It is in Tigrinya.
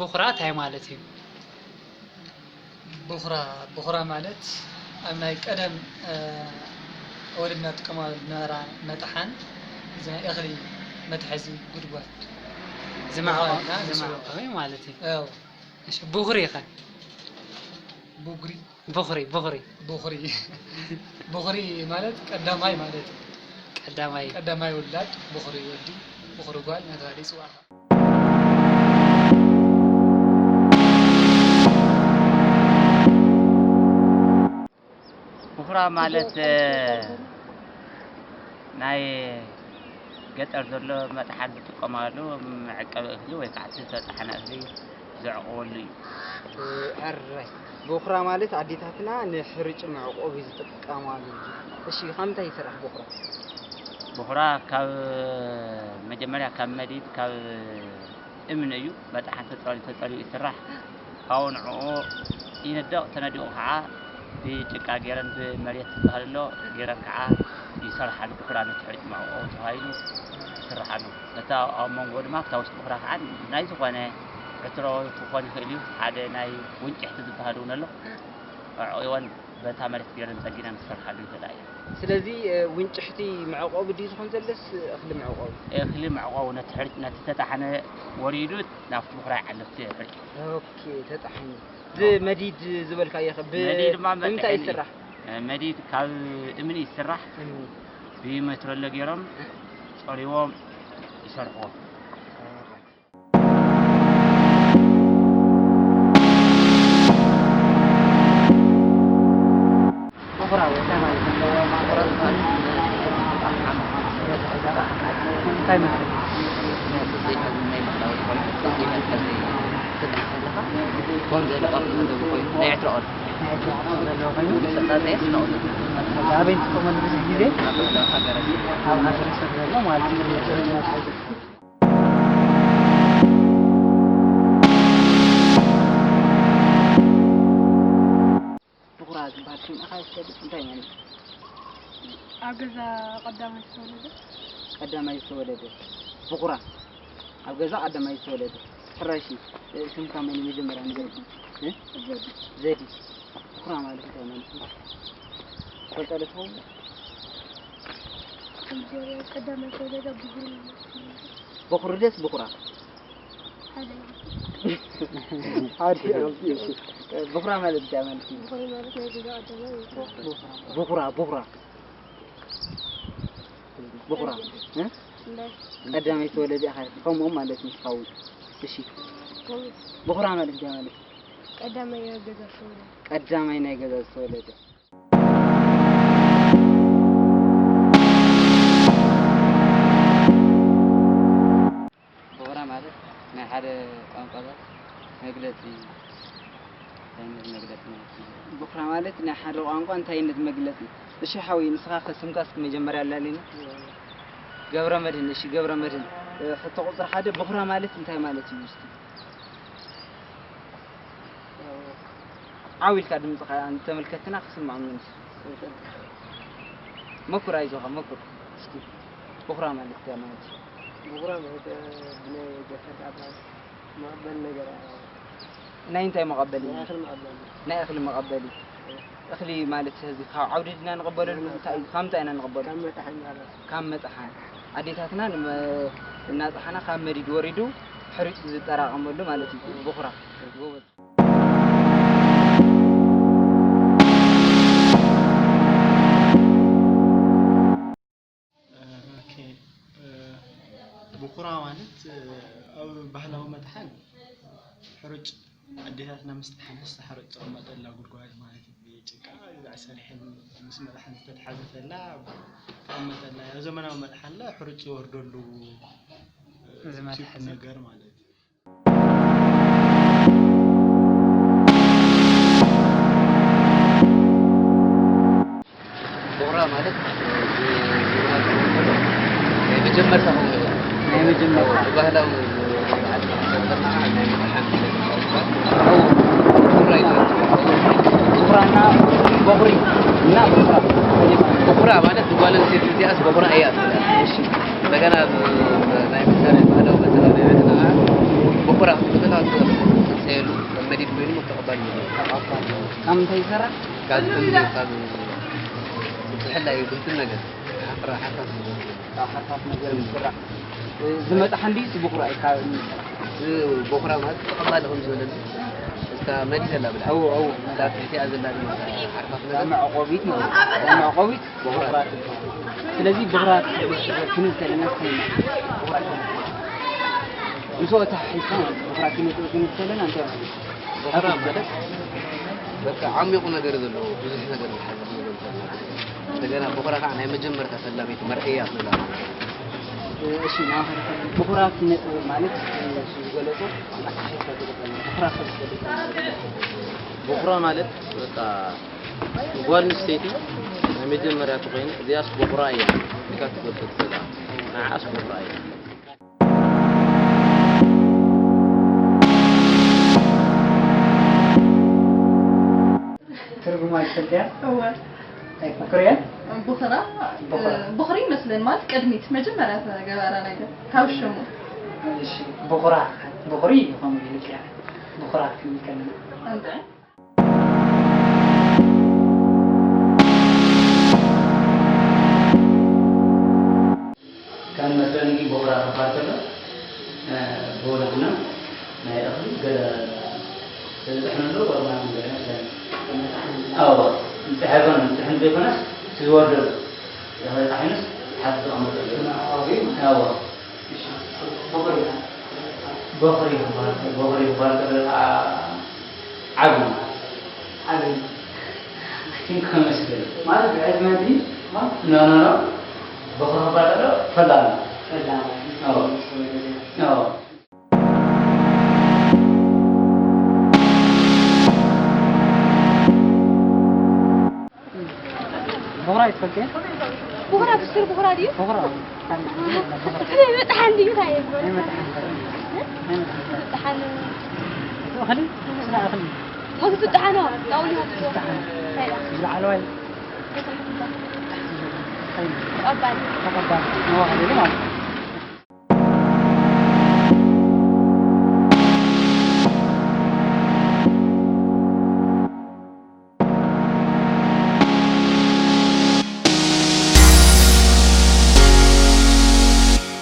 ብኹራ እንታይ ማለት እዩ? ብኹራ ብኹራ ማለት ኣብ ናይ ቀደም ወለድና ዝጥቀማሉ ዝነበራ መጥሓን እዚ ናይ እኽሊ መትሓዚ ጉድጓድ ዝመዕቆ ብኹራ ዝመዕቆ ማለት እዩ። ያው እሺ፣ ብኹሪ ኸ? ቡግሪ ብኹሪ ብኹሪ ቡኽሪ ቡኽሪ ማለት ቀዳማይ ማለት እዩ። ቀዳማይ ቀዳማይ ውላድ ቡኽሪ ወዲ ቡኽሪ ጓል እናተባህለ ይፅዋዕ። ብኹራ ማለት ናይ ገጠር ዘሎ መጥሓን ዝጥቀማሉ መዕቀቢ እኽሊ ወይ ከዓ ዝተጣሕነ እኽሊ ዘዕቕበሉ እዩ። ሕራይ ብኹራ ማለት ኣዴታትና ንሕርጭ መዕቆቢ ዝጥቀማሉ እዩ። እሺ ካብ ምንታይ ይስራሕ ብኹራ? ብኹራ ካብ መጀመርያ ካብ መዲድ ካብ እምኒ እዩ መጥሓን ተፀልዩ ተፀልዩ ይስራሕ። ካብኡ ንዕኡ ይንደቕ ተነዲቑ ከዓ ብጭቃ ገይረን ብመሬት ዝበሃል ኣሎ ገይረን ከዓ ይሰርሓሉ። ብኹራ ነቲ ሕርጭ መዕቆቢ ተባሂሉ ይስርሓሉ። ነታ ኣብ መንጎ ድማ ኣብታ ውሽጢ ብኹራ ከዓ ናይ ዝኾነ ዕትሮ ክኾን ይኽእል እዩ ሓደ ናይ ውንጭሕቲ ዝበሃል እውን ኣሎ ኣዕቂወን በታ መሬት ገይረን ፀጊነን ክሰርሓሉ ይኽእላ እየን። ስለዚ ውንጭሕቲ መዕቆቢ ድዩ ዝኾን ዘለስ እኽሊ መዕቆቢ? እኽሊ መዕቆቢ ነቲ ሕርጭ ነቲ ተጣሕነ ወሪዱ ናብቲ ብኹራ ይሓልፍ እቲ ሕርጭ። ኦኬ ተጣሒኑ። ብመዲድ ዝበልካዮ ኸ ብ- መዲድ ድማ ብምንታይ መጥሐኒ። ይስራሕ? መዲድ ካብ እምኒ ይስራሕ። እምኒ። ብሜትረሎ ገይሮም ፀሪቦም ይሰርሕዎ። ብኹራ እንታይ ማለት እዩ? እንታይ ማለት እዩ? ኮን ዘሎ ቅርጺ ዘለዎ ኮይኑ ናይ ዕትሮ ቅርጺ ናይ ዕትሮ ቅርጺ ዘለዎ ኮይኑ መሰጣጠያ ስለ ቅርጺ ኣበይ ንጥቀመሉ ብዙሕ ግዜ? ኣብ ባህላዊ ሃገራት ኣብ ሃገረሰብ ዘሎ ማለት እዩ። ብኹራ ዝበሃል ሽም ኢኻ ትፈልጥ? እንታይ ማለት እዩ? ኣብ ገዛ ቀዳማይ ዝተወለደ ቀዳማይ ዝተወለደ ብኹራ ኣብ ገዛ ቀዳማይ ዝተወለደ ሕራይ ሽም ስምካ መን እዩ መጀመርያ ንገርኩም እ? ዘዲ ዘዲ ብኹራ ማለት እንታይ ማለት እዩ? ትፈልጠ ዶ ትኸውን? መጀመርያ ቀዳማይ ዝተወለደ ብኹሪ በኹሪ ደስ ብኹራ ሓደ ሓደ እሺ ብኹራ ማለት እንታይ ማለት እዩ? ብኹሪ ማለት ናይ ገዛ ቀዳማይ እዩ። ብኹራ ብኹራ ብኹራ እ? እምበር ቀዳማይ ተወለደ ኢኻ ከምኡ ማለት እዩ ዝኸውን እሺ ከምኡ ብኹራ ማለት እንታይ ማለት እዩ? ቀዳማይ ናይ ገዛ ዝተወለደ ቀዳማይ ናይ ገዛ ዝተወለደ ብኹራ ማለት ናይ ሓደ ቋንቋታት መግለፂ እንታይ ዓይነት መግለፂ ማለት እዩ? ብኹራ ማለት ናይ ሓደ ቋንቋ እንታይነት መግለፂ እሺ ሓወይ ንስኻ ከ ስምካ እስኪ መጀመርያ ኣላልየና ገብረ መድህን እሺ ገብረ መድህን ሕቶ ቁፅሪ ሓደ ብኹራ ማለት እንታይ ማለት እዩ እስኪ ዓው ኢልካ ድምፅኻ ንተመልከትና ክስምዖም ንስ መኩር ኣይዞኻ መኩር እስኪ ብኹራ ማለት እንታይ ማለት እዩ ብኹራ ማለት ብናይ ገፈርካ ኣባል መቐበሊ ነገር ናይ እንታይ መቐበሊ ናይ እኽሊ መቐበሊ ናይ እኽሊ መቐበሊ እኽሊ ማለት እዚ ካብ ዓውዲ ድና ንቐበለሉ እንታይ እዩ ካብ ምንታይ ኢና ንቐበሉ ካብ መጣሕ ይመሃር ካብ መጥሓን ኣዴታትና እናፀሓና ካብ መዲድ ወሪዱ ሕርጭ ዝጠራቐመሉ ማለት እዩ ብኹራ ጎበዝ ብኩራ ማለት ኣብ ባህላዊ መጥሓን ሕሩጭ ኣዴታትና ምስ ጠሓነት ዝሓረጭ ዝቕመጠላ ጉድጓድ ማለት እዩ። ብጭቃ ኣሰሪሐን ምስ መጥሓን ዝተትሓዘተላ ትቕመጠላ ኣብ ዘመናዊ መጥሓን ላ ሕሩጭ ዝወርደሉ እዚ መትሓዚ። ነገር ማለት እዩ። ቦቕራ ማለት ብዝብሃል ናይ መጀመርታ ኮይኑ ናይ መጀመርታ ብባህላዊ ብኩራና በኹሪ እና በኹራ ቦቕራ ማለት ብጓል ኣንስተይቲ እዚኣስ ቦቕራ እያ ትብላ። እንደገና ናይ ምሳሌ ባህላዊ መፀባበቂ በኹራ ክልተ ሰባት ሰብ ዝሰየሉ መመዲድ ኮይኑ ተቐባሊ እዩ። ካብ ምንታይ ይሰራሕ? ካብ እምኒ፣ ካብ ዝሕላ እዩ፣ ብልትን ነገር። ሓፍራ፣ ሓፍራ። ካብ ሓርፋፍ ነገር ዝስራሕ። ዝመጣ ሓንዲ ዝብኹራ እዩ፣ ካብ እምኒ ዝስራሕ። እዚ በኹራ ማለት ተቐባሊ ከም ዝበለኒ እስካ መሊሰላ ብላ። እዎ፣ እዎ። እዛ ትሕቲኣ ዘላ ድማ ሓርፋፍ ነገር። መዕቆቢት ማለት እዩ። መዕቆቢት በኹራ ትበሃል። ስለዚ በኹራ ክንብል ከለና እንታይ ማለት እዩ? በኹራ ክንብል ምስ ወታ ሒዝካ ማለት እዩ። በኹራ ክንብል ክንብል ከለና እንታይ ማለት እዩ? በኹራ ማለት በቃ ዓሚቑ ነገር ዘለዎ ብዙሕ ነገር ዝሓዘ ክንብል ከለና። እንደገና በኹራ ከዓ ናይ መጀመርታ ፈላሚት መርዕያ ትብላ ማለት እዩ። እሺ፣ ናኸ በኹራ ኪነ ጥበብ ማለት እሱ ዝገለጾ ኣካሒድካ ትገልጸልና። በኹራ ሰብ ዝገልጽ በኹራ ማለት በቃ ጓል ኣንስተይቲ ናይ መጀመርያ ተኾይኑ እዚኣስ በኹራ እያ ኢልካ ትገብር ትኽእል። ንዓኣስ በኹራ እያ። ትርጉማ ትፈልጥያ? እወ። እንታይ፣ በኹሪ እያ? በኹራ፣ በኹራ። በኹሪ ይመስለን፣ ማለት ቅድሚት መጀመርያ ተገበረ ነገር ካብ ሽሙ። እሺ፣ በኹራ፣ በኹሪ ከምኡ ኢልክያ። በኹራ ክንብል ከለና። እንታይ? ከም መስለኒ በኹራ ክበሃል ከሎ፣ እ፣ ብወለድና ናይ እኽሊ ገለ ተዝጥሕነሉ ወርና መንገድ መስለኒ። ኣዎ፣ ንፅሐ ይኮነ፣ ንፅሕን ዘይኮነስ እቲ ዝወርደሉ እኽሊ ጣሒኑስ ሓፍ ዝቐመጠሉ። መዕቆቢ ማለት። ኣዎ። እሺ፣ በኹሪ። በኹሪ ክበሃል፣ በኹሪ ክበሃል ከሎ ከዓ ዓቢ። ዓቢ። I think ከመስገን። ማለት ብዕድመ ድዩ? ማለት ኖ፣ ኖ፣ ኖ። በኹሪ ክበሃል ከሎ ፈላሚ። ፈላሚ። ኣዎ። ኣዎ። በኹራ ትፈልጥያ? በኹራ ብስር በኹራ ድዩ? በኹራ። መጥሓን ድዩ? እንታይ ይበሃል? ናይ መጥሓን። ናይ መጥሓን። መጥሓን። እቲ እኽሊ? ስለ እኽሊ። ሞት ትጥሓኖ? ናውሊ ትጥሓኖ። እንታይ ኢላ? ዝለዓለዋይ። እንታይ? ተቐባል። ተቐባል። ንዋኸሉ ማለት ነው።